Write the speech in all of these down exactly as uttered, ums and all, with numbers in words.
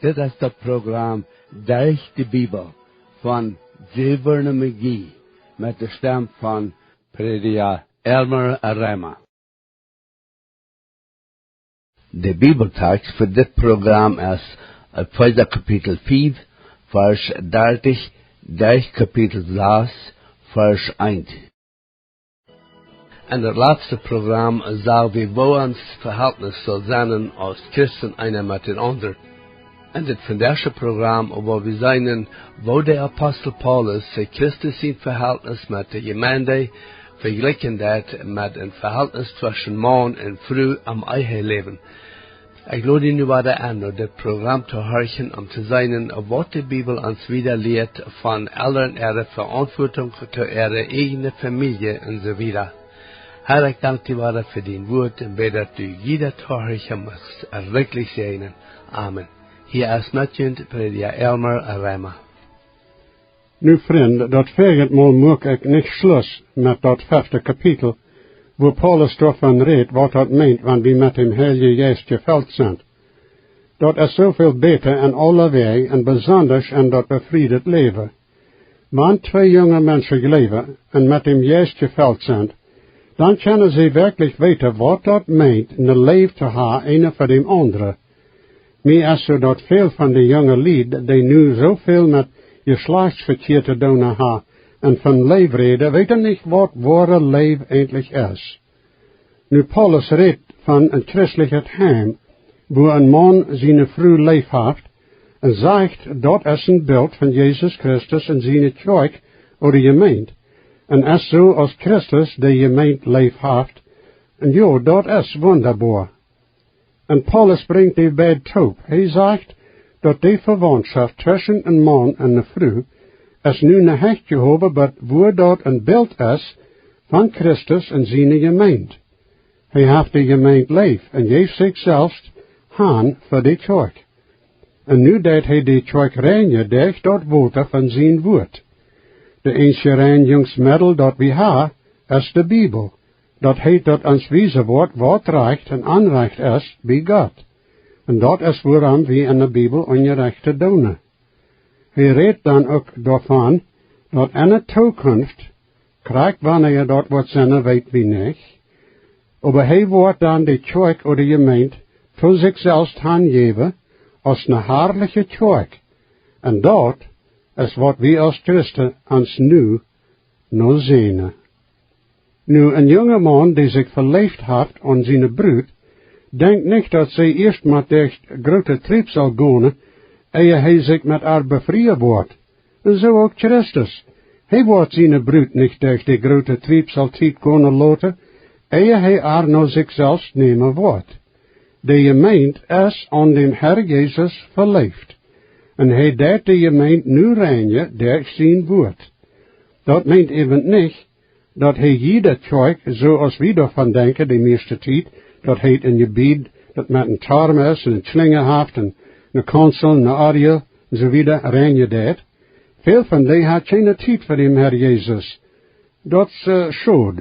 Dit es daut Program Derch de Bibel von Jewerne Magie met de Stemm von Prädja Elmer Reimer. De Bibeltext fa dit Program es Efeesa Kapitel fief, Varsch dartich, derch Kapitel sas, Varsch eent. En daut latste Program sagen wie, woo ons Vehältnis saul sennen aus Christen eena met dän aundren. En dit vondoagsche Program woa wie seenen, woo de Apostel Paulus sikj Christus sien Vehältnis met de Jemeent vejlikjen deed met een Vehältnis tweschen Maun un Fru aum Eheläwen. Ekj lod die nu wada en, no dit Program to horchen, om to seenen, waut de Bibel ons wieda lieet von Elren äare Veauntwuatunk to äare ieejne Famielje un soo wieda. Herr, ekj dank die wada fa dien Wuat un bäd, daut du jieda Tohorcha muchst rikjlich säajnen. Amen. Hia es met junt Prädja Elmer Reimer. Nu, Frind, daut väaje Mol muak ekj nich Schluss met daut fefte Kapitel, wua Paulus doavon rät, waut daut meent, wan wie met däm Heiljen Jeist jefelt sent. Daut es soo väl bäta en aule Wäaj un besondasch en daut befriedet Läwen. Wan twee junge Menschen jleewen un met däm Jeist jefelt sent, dan kjennen see werkjlich weeten, waut daut meent, ne Leew to haben, eena fa däm aundren. Mie es soo, daut väl von de junge Lied, dee nu soo väl met Jeschlajchtsvekjia to doonen haben un von Leew räden, weeten nich, waut woare Leew eejentlich es. Nu, Paulus rät von een christlichet Heim, wua een Maun siene Fru leef haft, un sajcht, daut es een Bilt von Jesus Christus un siene Kjoakj ooda Jemeent. Un es soo aus Christus de Jemeent leef haft. Un jo, daut es wundaboa. Un Paulus brinjt dee beid toop. Hee sajcht, daut de Vewauntschoft tweschen een Maun un ne Fru es nu ne Hecht jehowen, bat wua daut een Bilt es von Christus un siene Jemeent. Hee haft de Jemeent leef un jeef sikj selfst han fa de Kjoakj. Un nu deit hee de Kjoakj reinjen derch daut Wota von sien Wuat. De eensje Reinjungsmeddel, daut wie haben, es de Bibel. Daut heet, daut ons wiesen woat, waut rajcht un onrajcht es bie Gott. Un daut es, wuarom wie en de Bibel Unjarecht doonen. Hee rät dan uk doavon, daut en de Tookunft, krakjt wanea daut woat sennen, weet wie nich, oba hee woat dan de Kjoakj ooda Jemeent to sikj selfst hanjäwen aus ne harliche Kjoakj. Un daut es, waut wie aus Christen ons nu no sehnen. Nu, een junga Maun, dee sikj veleeft haft aun siene Brut, denkjt nich, daut see ieescht mott derch groote Triebsal gonen, ea hee sikj met ar befrieen woat. Un soo uk Christus. Hee woat siene Brut nich derch de groote Triebsaltiet gonen loten, ea hee ar no sikj selfst nämen woat. De Jemeent es aun däm Herr Jesus veleeft. Un hee deit de Jemeent nu reinjen derch sien Wuat. Daut meent äwent nich, daut hee jiede Kjoakj, soo aus wie doavon denkjen de mieeschte Tiet, daut heet een Jebied, daut met een Torm es un een Schlinja haft un ne Kaunzel, ne Orjel un soo wieda reinjen deit. Väl von dee haben kjeene Tiet fa däm Herr Jesus. Daut es, äh, schod.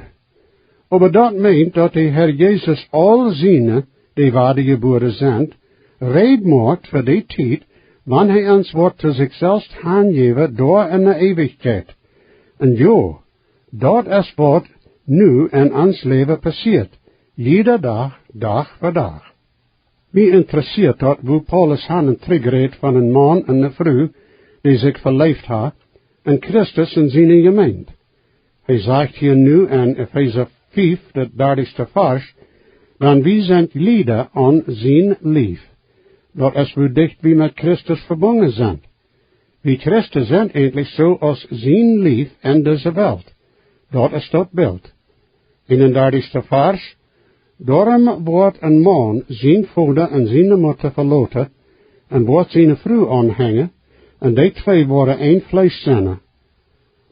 Oba daut meent, daut de Herr Jesus aul siene, dee wadajebuaren sent, reed moakt fa dee Tiet, wan hee ons woat to sikj selfst hanjäwen, doa en de Eewichkjeit. Un jo, daut es, waut nu en ons Läwen passieet, jieda Dach, Dach fa Dach. Mie interessieet daut, woo Paulus han un trigj rät von een Maun un ne Fru, dee sikj veleeft haben, un Christus un siene Jemeent. Hee sajcht hia nu en Efeesa fief, daut dartichste Varsch, dan wie sent Jlieda aun sien Lief. Daut es, woo dicht wie met Christus vebungen sent. Wie Christen sent eejentlich soo aus sien Lief en dise Welt. Daut es daut Bilt. Eenendartichste Varsch: Doarom woat een Maun sien Voda un siene Mutta veloten un woat siene Fru aunhenjen, un dee twee woaren een Fleesch sennen.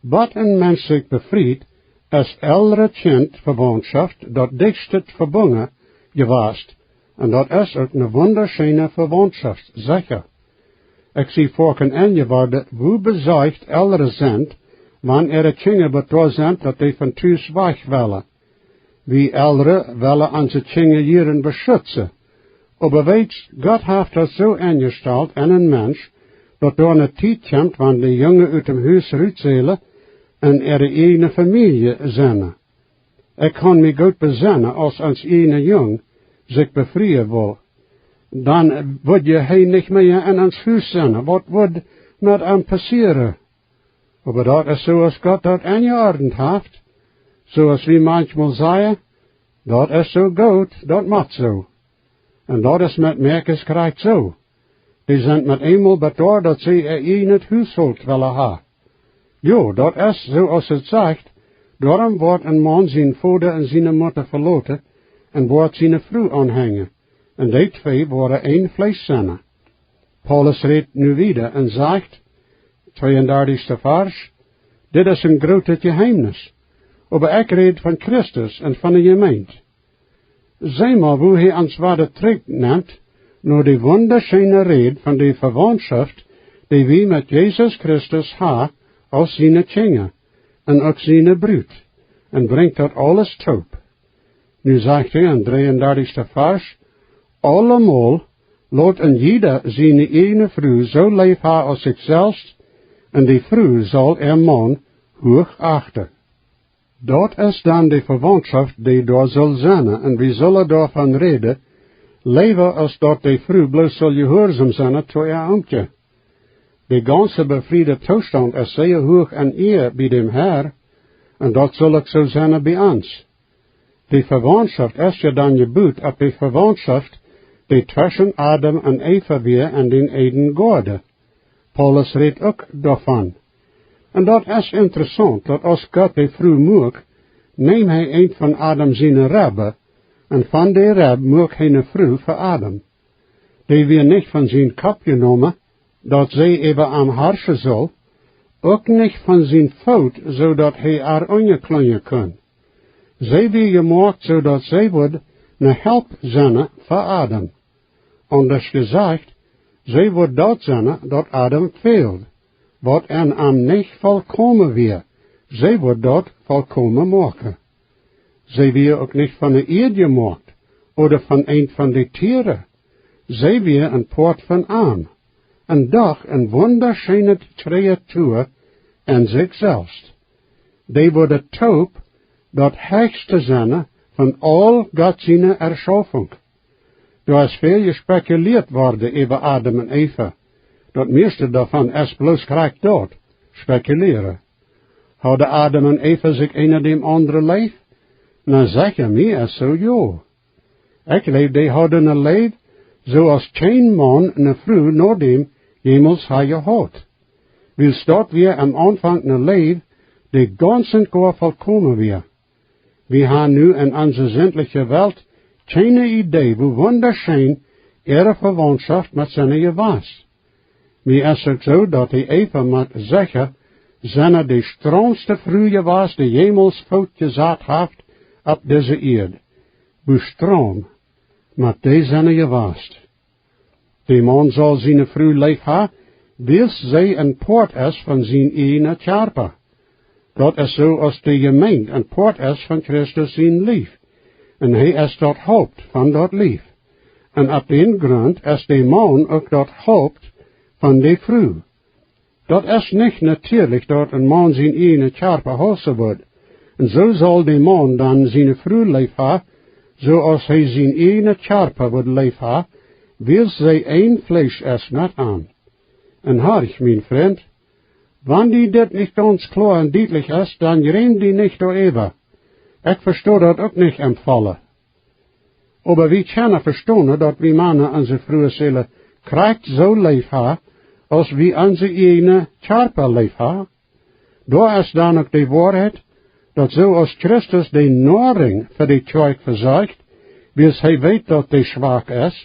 Waut een Mensch sikj befriet, es elre Kjint Vewauntschoft daut dichtste vebungen jewast, un daut es uk ne wundascheene Vewauntschoft, secha. Ekj sie foaken enjeworden, woo besorcht Elren sent, wan äare Kjinja bat doa sent, daut dee von Tus wajch wellen. Wie Elren wellen onse Kjinja jieren beschutzen, Oba weetst, Gott haft daut soo enjestalt en een Mensch, daut doa ne Tiet kjemt, wan de Junge ut dem Hus rut sellen un äare ieejne Famielje sennen. Ekj kaun mie goot besennen, aus ons ieejna Jung sikj befrieen wull, dan wudd je hee nich mea en ons Hus sennen. Waut wudd met am passieren? Oba daut es soo, aus Gott daut enjeordent haft, soo aus wie manchmol sajen: "Daut es soo goot, daut mott soo." Un daut es met Mäakjes krakjt soo. Dee sent met eemol betoat, daut see äa ieejnet Husholt wellen haben. Jo, daut es soo aus et sajcht: "Doarom woat een Maun sienen Voda un siene Mutta veloten un woat siene Fru aunhenjen, un dee twee woaren een Fleesch sennen." Paulus rät nu wieda un sajcht, tweeundartichste Varsch: "Dit es een grootet Jeheemnis, oba ekj räd von Christus un von de Jemeent." See mau, woo hee ons wada trigjnemt no de wundascheene Räd von de Vewauntschoft, dee wie met Jesus Christus haben aus siene Kjinja un uk siene Brut, un brinjt daut aules toop. Nu sajcht hee em dreeundartichste Varsch: "Aulemol lot een jieda siene ieejne Fru soo leef haben aus sikj selfst, un de Fru saul äa Maun huach achten." Daut es dan de Vewauntschoft, dee doa saul sennen, un wie sellen doavon räden, leewa aus daut de Fru bloos saul jehuarsom sennen to äa Omkje. De gaunze befriede Toostaunt es sea huach en Ea bie däm Herr, un daut saul uk soo sennen bie ons. De Vewauntschoft es je dan jebut opp de Vewauntschoft, dee tweschen Adam un Eva wia en dän Eden Goaden. Paulus rät uk doavon. Un daut es interessaunt, daut aus Gott de Fru muak, neem hee eent von Adam siene Rebben, un von de Reb muak hee ne Fru fa Adam. Dee wia nich von sien Kopp jenomen, daut see äwa am harschen sull, uk nich von sien Foot, soo daut hee äa unjaklunjen kunn. See wia jemoakt, soo daut see wudd ne Help sennen fa Adam. Aundasch jesajcht, see wudd daut sennen, daut Adam fäld, waut en am nich volkomen wia. See wudd daut volkomen moaken. See wia uk nich von de Ieed jemoakt ooda von eent von de Tieren. See wia een Poat von am, un doch een wundascheenet Kreatua en sikj selfst. Dee wudd toop daut hechste sennen von aul Gott siene Erschaufunk. Doa es väl jespekuliet worden äwa Adam un Eva. Daut mieeschte doavon es bloos krakjt daut: spekulieren. Hauden Adam un Eva sikj eena däm aundren leef? Na secha, mie es soo, jo. Ekj jleew, dee hauden ne Leew, soo aus kjeen Maun ne Fru no däm jemols haft jehaut. Wiels daut wia aum Aunfank ne Leew, dee gaunz un goa volkomen wia. Wie haben nu en onse sindliche Welt kjeene Idee, woo wundascheen äare Vewauntschoft mott sennen jewast. Mie es uk soo, daut de Eva mott secha sennen de stroomste Fru jewast, dee jemols Foot jesat haft opp dise Ieed. Woo stroom mott dee sennen jewast? De Maun saul siene Fru leef haben, wiels see een Poat es von sien ieejnen Kjarpa. Daut es soo aus de Jemeent een Poat es von Christus sien Lief, un hee es daut Haupt von daut Lief. Un opp dän Grunt es de Maun uk daut Haupt von de Fru. Daut es nich natieelich, daut een Maun sien ieejnen Kjarpa hausen wudd. Un soo saul de Maun dan siene Fru leef haben, soo aus hee sien ieejnen Kjarpa wudd leef haben, wiels see een Fleesch es met am. Un horch, mien Frint, wan die dit nich gaunz kloa un dietlich es, dan jrem die nich doaräwa. Ekj vesto daut uk nich em Vollen. Oba wie kjennen vestonen, daut wie Mana onse Frues sellen krakjt soo leef haben, aus wie onse ieejne Kjarpa leef haben. Doa es dan uk de Woarheit, daut soo aus Christus de Noarinj fa de Kjoakj vesorcht, wiels hee weet, daut dee schwak es,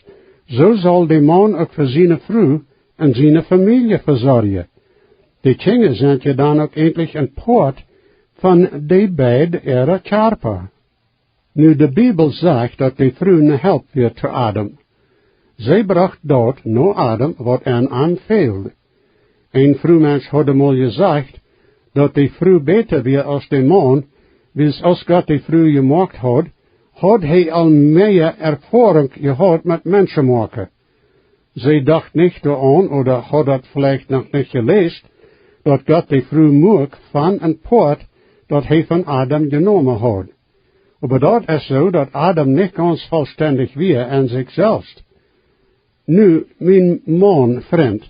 soo saul de Maun uk fa siene Fru un siene Famielje vesorjen. De Kjinja sent je dan uk eejentlich een Poat von de beid äare Kjarpa. Nu, de Bibel sajcht, daut de Fru ne Help wia to Adam. See brocht daut no Adam, waut en am fäld. Een Frumensch haud mol jesajcht, daut de Fru bäta wia aus de Maun, wiels aus Gott de Fru jemoakt haud, haud hee aul mea Erfoarunk jehaut met Menschen moaken. See docht nich doaraun, ooda haud daut veleicht noch nich jeläst, daut Gott de Fru muak von een Poat, daut hee von Adam jenomen haud. Oba daut es soo, daut Adam nich gaunz vollstendich wia en sikj selfst. Nu, mien Maun, Frint,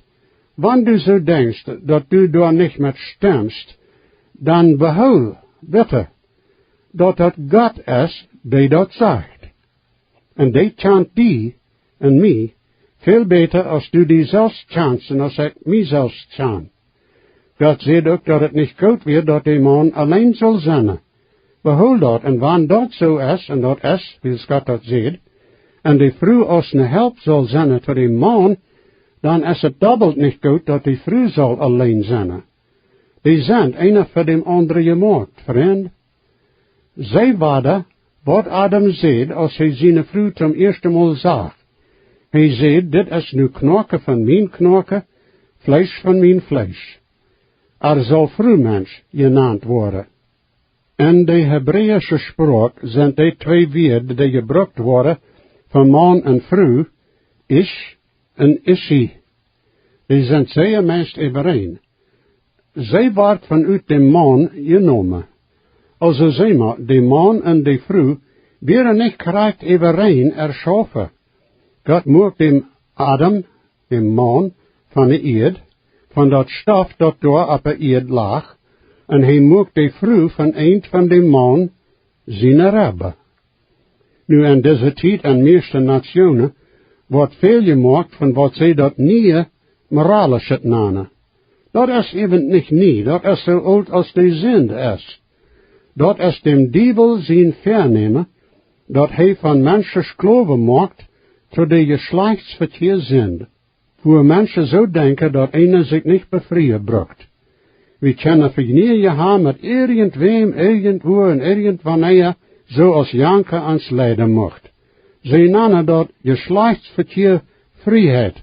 wan du soo denkjst, daut du doa nich met stemst, dan behool, bitte, daut daut Gott es, dee daut sajcht. Un dee kjant die un mie väl bäta aus du die selfst kjanst un aus ekj mie selfst kjan. Gott sajcht uk, daut et nich goot wia, daut de Maun auleen sull sennen. Behool daut, un wan daut soo es, un daut es, wiels Gott daut sajcht, un de Fru aus ne Help sull sennen to dän Maun, dan es et dobbelt nich goot, daut de Fru sull auleen sennen. Dee sent eena fa dän aundren jemoakt, Frint. See wada, waut Adam säd, aus hee siene Fru toom ieeschten Mol sach. Hee säd: "Dit es nu Knoaken von mien Knoaken, Fleesch von mien Fleesch." Ar saul Frumensch jenant woaren. En de hebräische Sproak sent dee twee Wieed, dee jebrukt woaren fa Maun un Fru, Ish un Ishi. Dee sent sea meist äwareen. See woat von ut dän Maun jenomen. Aulsoo seenen wie, de Maun un de Fru wieren nich krakjt äwareen erschaufen. Gott muak dän Adam, dän Maun, von de Ieed, von daut Stoff, daut doa opp de Ieed lach, un hee muak de Fru von eent von dän Maun siene Ribben. Nu, en dise Tiet en mieeschte Natsjoonen woat väl jemoakt von waut see daut niee moralischet nanen. Daut es äwent nich nie, daut es soo oolt aus de Sind es. Daut es däm Diewel sien Väanämen, daut hee von Menschen Sklowen moakt to de Jeschlajchtsvekjia Sind, wua Menschen soo denkjen, daut eena sikj nich befrieen brukt. Wie kjennen Vejnoagen haben met irjentwäm, irjentwua un irjentwanea, soo aus Janke ons leiden mucht. See nanen daut Jeschlajchtsvekjia Frieheit.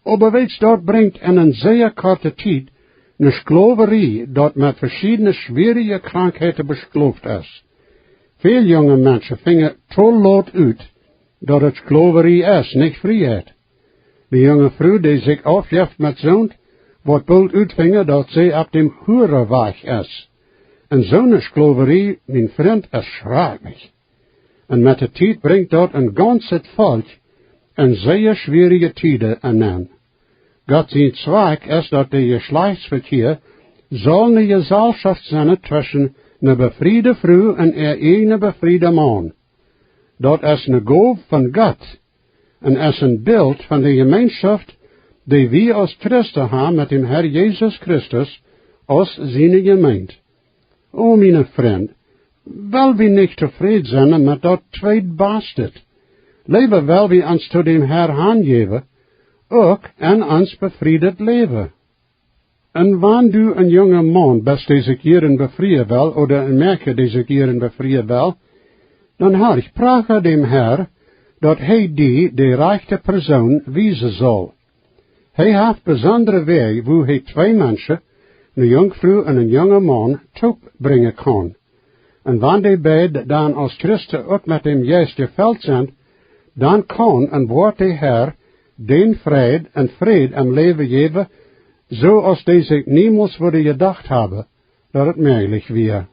Oba weetst, daut brinjt en eene sea korte Tiet eene Sklowerie, daut met veschiedne schwierige Krankheiten beskloft es. Väl junge Menschen finjen too lot ut, daut et Sklowerie es, nich Frieheit. De junge Fru, dee sikj aufjeft met soont, woat boolt utfinjen, daut see opp däm Hurenwajch es. Un soone Sklowerie, mien Frint, es schrakjlich. Un met de Tiet brinjt daut een gaunzet Volkj en sea schwierige Tieden enenn. Gott sien Zwakj es, daut de Jeschlajchtsvekjia saul eene Jesalschoft sennen tweschen eene befriede Fru un äa ieejnen befrieden Maun. Daut es eene Gow von Gott un es een Bilt von de Jemeenschoft, dee wie aus Christen haben met däm Herr Jesus Christus aus siene Jemeent. O, miene Frind, well wie nich tofräd sennen met daut tweedbastet? Leewa well wie ons to däm Herr hanjäwen, uk en ons befriedet Läwen. Un wan du een junga Maun best, dee sikj jieren befrieen well, ooda een Mäakje, dee sikj jieren befrieen well, dan horch, pracha däm Herr, daut hee die de rajchte Persoon wiesen saul. Hee haft besondre Wäaj, woo hee twee Menschen, eene Junkfru un een junga Maun, toop brinjen kaun. Un wan dee beid dan aus Christen uk met däm Jeist jefelt sent, dan kaun un woat de Herr dän Fräd un Fräd em Läwen jäwen, soo aus dee sikj niemols wudden jedocht haben, daut et mäajlich wia.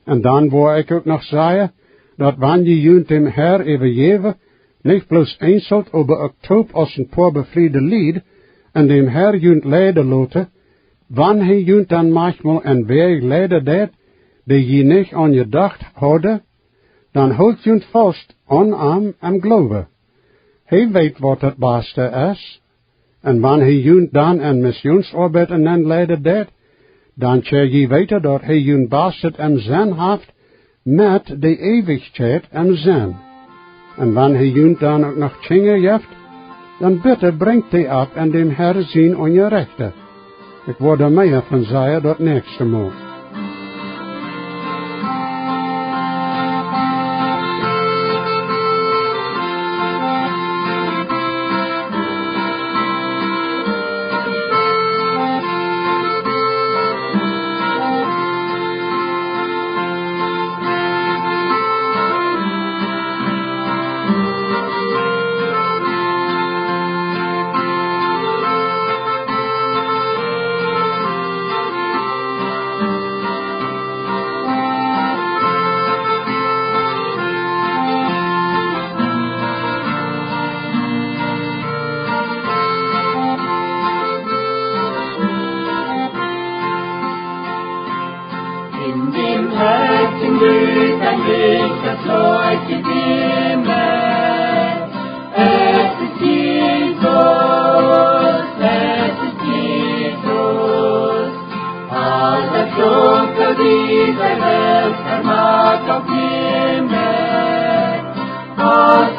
Un dan woa ekj uk noch sajen, daut wan jie junt däm Herr äwajäwen, nich bloos eenselt, oba uk toop aus een poa befriede Lied, un däm Herr junt leiden loten, wan hee junt dan maunchmol en Wäaj leiden deit, dee jie nich aun jedocht hauden, dan hoolt junt faust aun am em Gloowen. Hee weet, waut daut baste es. Un wan hee junt dan en Missionsoabeit enenn leiden deit, dan kjenn jie weeten, daut hee junt bastet em Senn haft, met de Eewichkjeit em Senn. Un wan hee junt dan uk noch Kjinja jeft, dan bitte brinjt dee opp en däm Herr sien Unjarechten. Ekj woa doa mea von sajen daut näakjste Mol.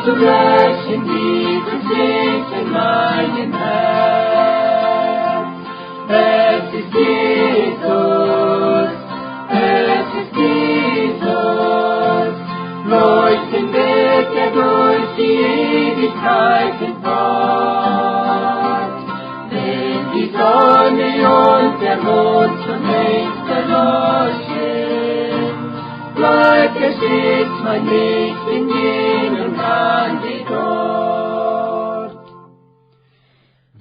Zu löschen die Gesicht in meinem Herz. Es ist Jesus, es ist Jesus. Leuchten wird er durch die Ewigkeit hinfort. Wenn die Sonne und der Mond zunächst erloschen, bleibt der Stets mein Licht in jenem Lande dort.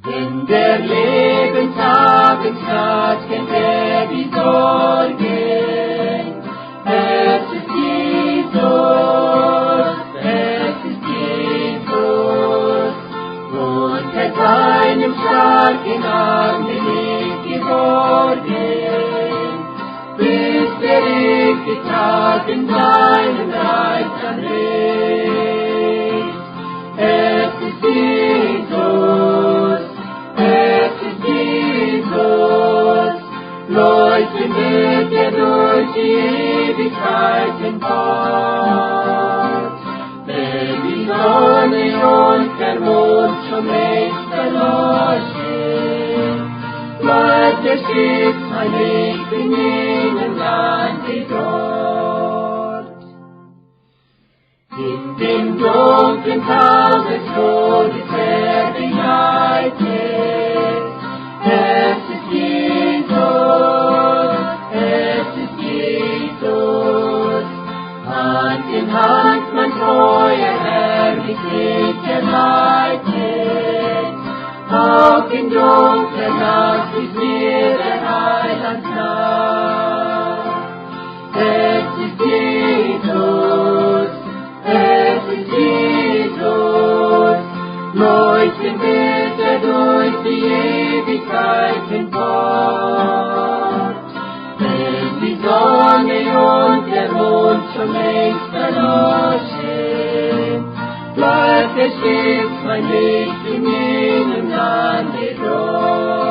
Wenn der Lebenshafen satt, kennt er die Sorgen. Es ist Jesus, es ist Jesus. Und er seinem starken Arm bin ich geborgen, bis der ewige Tag in seinem Reich dann ist. Es ist Jesus, es ist Jesus, leuchten wird er durch die Ewigkeit hinfort. Wenn die Sonne und der Mond schon längst erloschen, bleibt der Stets mein Licht in jenem Lande dort. In dem dunklen Tal des Todes, er begleitet. Es ist Jesus, es ist Jesus. Hand in Hand mein treuer Herr mich lebt, er leitet. Auch in dunkler Nacht ist mir der Heiland nah. Es ist Jesus, es ist Jesus, leuchten wird er durch die Ewigkeit hinfort. Wenn die Sonne und der Mond schon längst erloschen, bleibt er stets mein Licht in jenem Lande dort.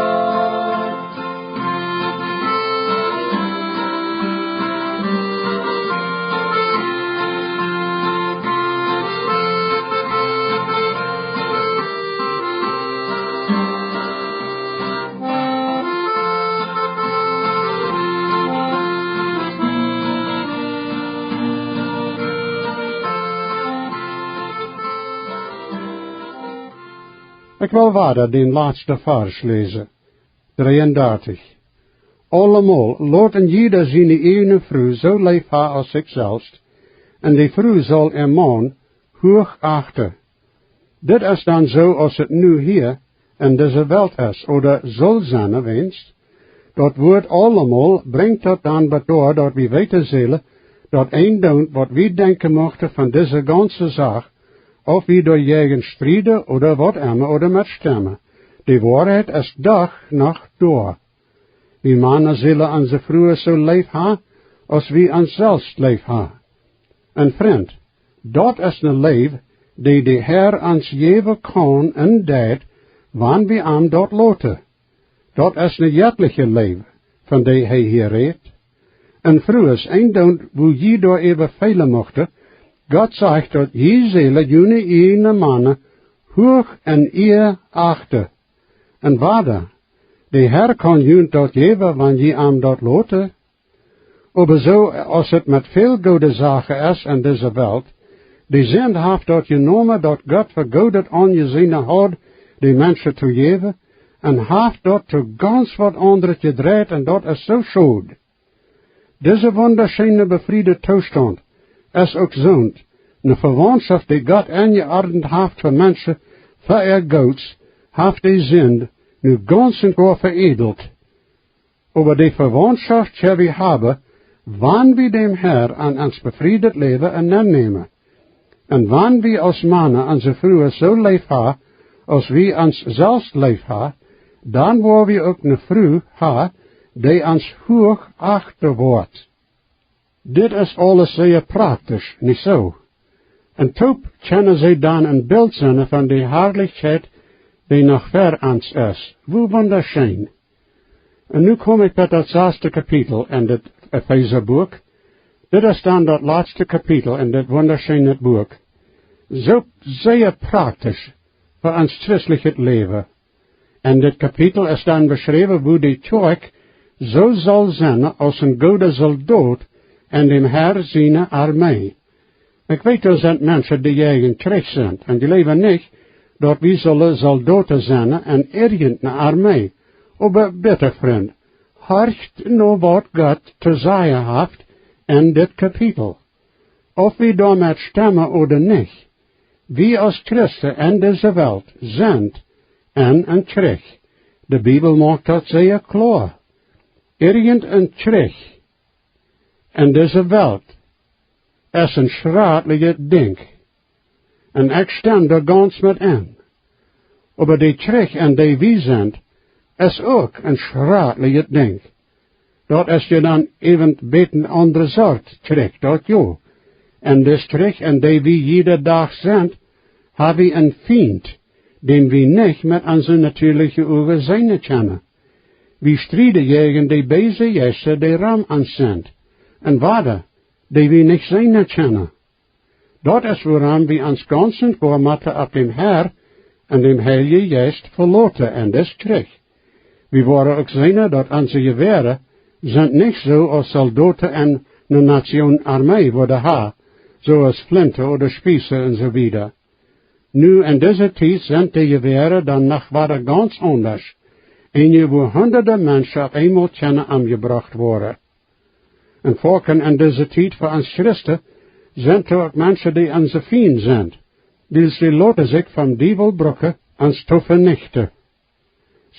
Ekj well wieda dän latsten Varsch läsen. Dreeundartich. Aulemol, lot een jieda siene ieejne Fru soo leef haben aus sikj selfst, un de Fru saul äa Maun huach achten. Dit es dan soo aus et nu hia en dise Welt es, ooda saul sennen, weens. Daut Wuat aulemol brinjt daut dan bat doa, daut wie weeten sellen, daut een doont, waut wie denkjen muchten von dise gaunze Sach, auf wie doajäajen strieden ooda waut emma ooda metstemmen. De Woarheit es doch noch doa. Wie Mana sellen onse Frues soo leef haben, aus wie ons selfst leef haben. Un Frind, daut es ne Leew, dee de Herr ons jäwen kaun un deit, wan wie am daut loten. Daut es ne jettliche Leew, von dee hee hia rät. Un Frues, een doont, woo jie doaräwa feelen muchten, Gott sajcht, daut jie sellen june ieejne Mana huach en Ea achten. Un wieda, de Herr kaun junt daut jäwen, wan jie am daut loten. Oba soo aus et met väl goode Sachen es en dise Welt, de Sind haft daut jenomen, daut Gott fa goodet aunjeseenen haud, de Menschen to jäwen, un haft daut to gaunz waut aundret jedreit, un daut es soo schod. Dise wundascheene befriede Toostaunt es uk soont, ne Vewauntschoft, dee Gott enjeordent haft fa Menschen, fa äa Goots, haft de Sind nu gaunz un goa veedelt. Oba dee Vewauntschoft kjenn wie haben, wan wie däm Herr en ons befriedet Läwen ennämen. Un wan wie aus Mana onse Frues soo leef haben, aus wie ons selfst leef haben, dan woa wie uk ne Fru haben, dee ons huach achten woat. Dit es aules sea praktisch, nich soo? Un toop kjennen see dan een Bilt sennen von de Harlichkjeit, dee noch ver ons es. Woo wundascheen. Un nu kom ekj bie daut saste Kapitel en dit Efesabuak. Dit es dan daut latste Kapitel en dit wundascheene Buak. Soo sea praktisch fa ons christlichet Läwen. En dit Kapitel es dan beschräwen, woo de Kjoakj soo saul sennen aus een gooda Soldot en däm Herr siene Armee. Ekj weet, doa sent Menschen, dee jäajen Kjrich sent, un dee jleewen nich, daut wie sullen Soldoten sennen en irjent eene Armee. Oba bitte, Frind, horcht no, waut Gott to sajen haft en dit Kapitel. Auf wie doamet stemmen ooda nich, wie aus Christen en dise Welt sent en een Kjrich. De Bibel moakt daut sea kloa. Irjent een Kjrich en dise Welt es een schrakjlichet Dinkj. Un ekj stem doa gaunz met en. Oba de Kjrich, en dee wie sent, es uk een schrakjlichet Dinkj. Daut es je dan äwent bät eene aundre Sort Kjrich, daut jo. En dis Kjrich, en dee wie jieda Dach sent, ha wie een Fient, dän wie nich met onse natieeliche Uagen seenen kjennen. Wie strieden jäajen de beese Jeista, dee rom ons sent, un wada, dee wie nich seenen kjennen. Daut es, wuarom wie ons gaunz un goa motten opp däm Herr un däm Heiljen Jeist veloten en dis Kjrich. Wie woaren uk seenen, daut onse Jewäaren sent nich soo aus Soldoten en eene Nazion Armee wudden haben, soo aus Flinten ooda Spiessen un soo wieda. Nu en dise Tiet sent de Jewäaren dan noch wada gaunz aundasch, un je wua hundade Menschen opp eemol kjennen omjebrocht woaren. Un foaken en dise Tiet fa ons Christen sent doa uk Menschen, dee onse Fiend sent, wiels see loten sikj vom Diewel brucken, ons to venichten.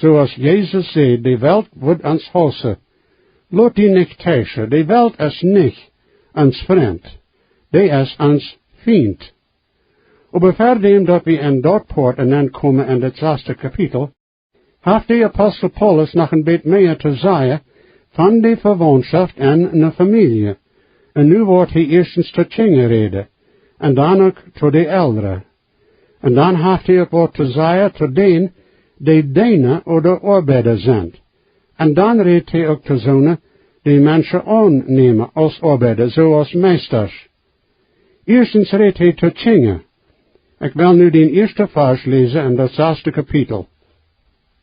Soo aus Jesus säd, de Welt woat ons haussen. Lot die nich teischen, de Welt es nich ons Frint, dee es ons Fient. Oba ver däm daut wie en daut Poat nenkomen en daut sasde Kapitel, haft de Apostel Paulus noch een bät mea to sajen von de Vewauntschoft en eene Famielje. Un nu woat hee ieeschtens to Kjinja räden, un dan uk to de Elren. Un dan haft hee uk waut to sajen to dän, dee Deena ooda Oabeida sent. Un dan rät hee uk to soone, dee Menschen aunnämen aus Oabeida, soo aus Meistasch. Ieeschtens rät hee to Kjinja. Ekj well nu dän ieeschten Varsch läsen en daut sasde Kapitel.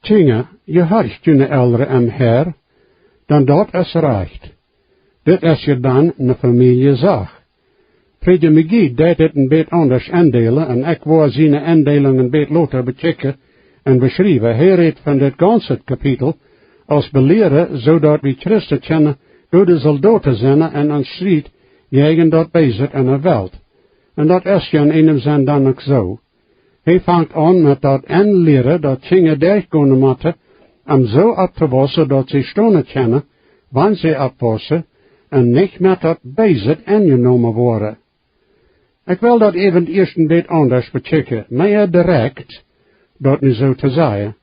Kjinja, jehorcht june Elren em Herr, dan daut es rajcht. Dit es je dan eene Famieljesach. Prädja McGee deit dit een bät aundasch endeelen, un ekj woa siene Endeelunk een bät lota bekjikjen un beschriewen. Hee rät von dit gaunze Kapitel aus belieren, soo daut wie Christen kjennen goode Soldoten sennen en ons Striet jäajen daut Beese en de Welt. Un daut es je en eenem Senn dan uk soo. Hee fangt aun met daut enlieren, daut Kjinja derchgonen motten, om soo opptowaussen, daut see stonen kjennen, wan see oppwaussen, un nich met daut Beese enjenomen woaren. Ekj well daut äwent ieescht een bät aundasch bekjikjen, mea direkt, daut nu soo to sajen.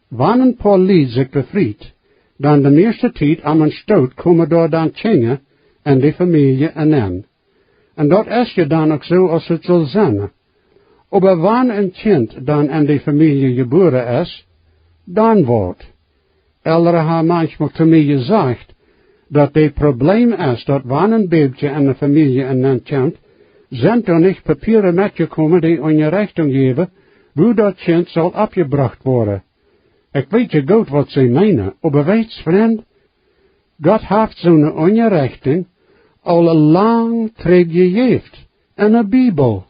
Wan een poa Lied sikj befriet, dan de mieeschte Tiet aum Enstoot komen doa dan Kjinja en de Famielje enenn. Un daut es je dan uk soo aus et saul sennen. Oba wan een Kjint dan en de Famielje jebuaren es, dan waut? Elren haben manchmol to mie jesajcht, daut de Probleem es, daut wan een Bäbje en de Famielje enenn kjemt, sent doa nich Papieren metjekomen, dee Unjarechtunk jäwen, woo daut Kjint saul oppjebrocht woaren. Ekj weet je goot, waut see meenen, oba weetst, Frind, Gott haft soone Unjarechtunk aul lang trigj jejäft en de Bibel.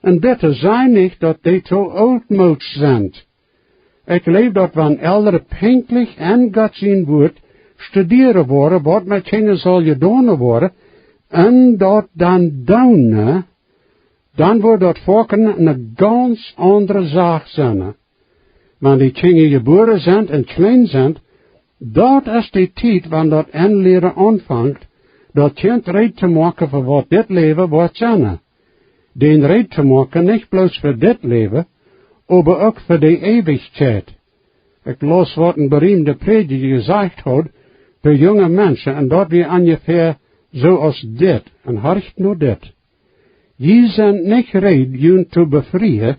Un bitte saj nich, daut dee to ooltmoodsch sent. Ekj jleew, daut wan Elren pinkjlich en Gott sien Wuat studieren woaren, waut met Kjinja saul jedonen woaren, un daut dan doonen, dan woat daut foaken eene gaunz aundre Sach sennen. Wan de Kjinja jebuaren sent un kjlien sent, daut es de Tiet, wan daut Enlieren aunfangt, daut Kjint reed to moaken fa waut dit Läwen woat sennen. Dän reed to moaken nich bloos fa dit Läwen, oba uk fa de Eewichkjeit. Ekj laus, waut een beriemda Prädja jesajcht haud to junge Menschen, un daut wia onjefäa soo aus dit, un horcht no dit: Jie sent nich reed, junt to befrieen,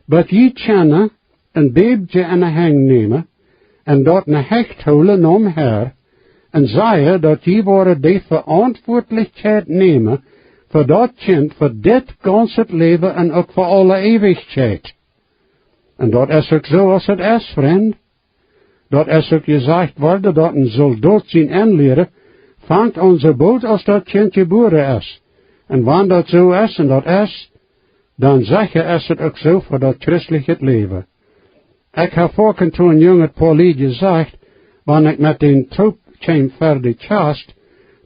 bat jie kjennen een Bäbje en de Henj nämen un daut en de Hecht hoolen nom Herr, un sajen, daut jie woaren de Veauntwuatlichkjeit nämen, fa daut Kjint, fa dit gaunzet Läwen un uk fa aule Eewichkjeit. Un daut es uk soo aus et es, Frind. Daut es uk jesajcht worden, daut een Soldot sien Enlieren fangt aun soo boolt aus daut Kjint jebuaren es. Un wan daut soo es, un daut es, dan secha es et uk soo fa daut christlichet Läwen. Ekj hab foaken to een junget Poa Lied jesajcht, wan ekj met dän toop kjeem ver de Kjast,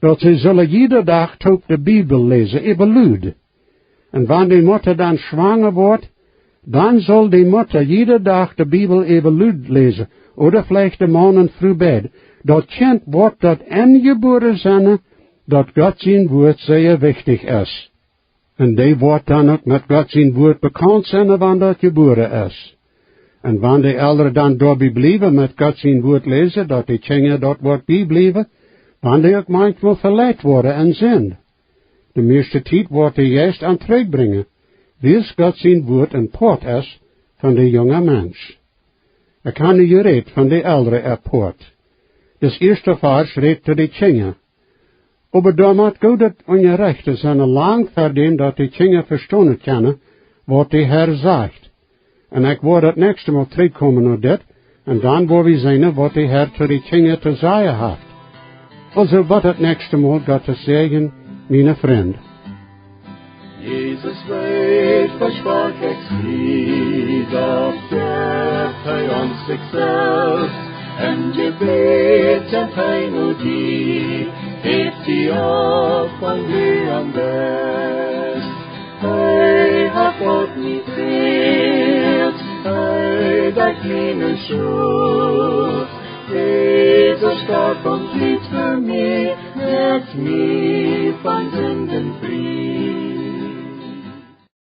daut see sullen jieda Dach toop de Bibel läsen, äwa lud. Un wan de Mutta dan schwanga woat, dan sull de Mutta jieda Dach de Bibel äwa lud läsen, ooda veleicht de Maun un Fru beid. Daut Kjint woat daut enjebuaren sennen, daut Gott sien Wuat sea wichtich es. Un dee woat dan uk met Gott sien Wuat bekaunt sennen, wan daut jebuaren es. Un wan de Elren dan doabie bliewen met Gott sien Wuat läsen, daut de Kjinja daut woat biebliewen, wan dee uk manchmol veleit woaren en Sind. De mieeschte Tiet woat de Jeist an trigj brinjen, wiels Gott sien Wuat een Poat es von de junge Mensch. Ekj hab nu jerät von de Elren äa Poat. Dis ieeschte Varsch rät to de Kjinja. Oba doa mott goodet Unjarechten sennen lang ver däm daut de Kjinja vestonen kjennen, waut de Herr sajcht. Un ekj woa daut näakjste Mol trigjkomen no dit, un dan woa wie seenen, waut de Herr to de Kjinja to sajen haft. Aulsoo, bat daut näakjste Mol, Gott sien Säajen, miene Frind. Jesus weet, woo schwak ekj sie, doch jeft hee ons sikj selfst. En Jebäd kjemt hee no die, heft die opp, wan du am best. Hee haft waut nich fält, hee deit miene Schult. Jesus storf un blift fa mie, moakt mie von Sinden frie.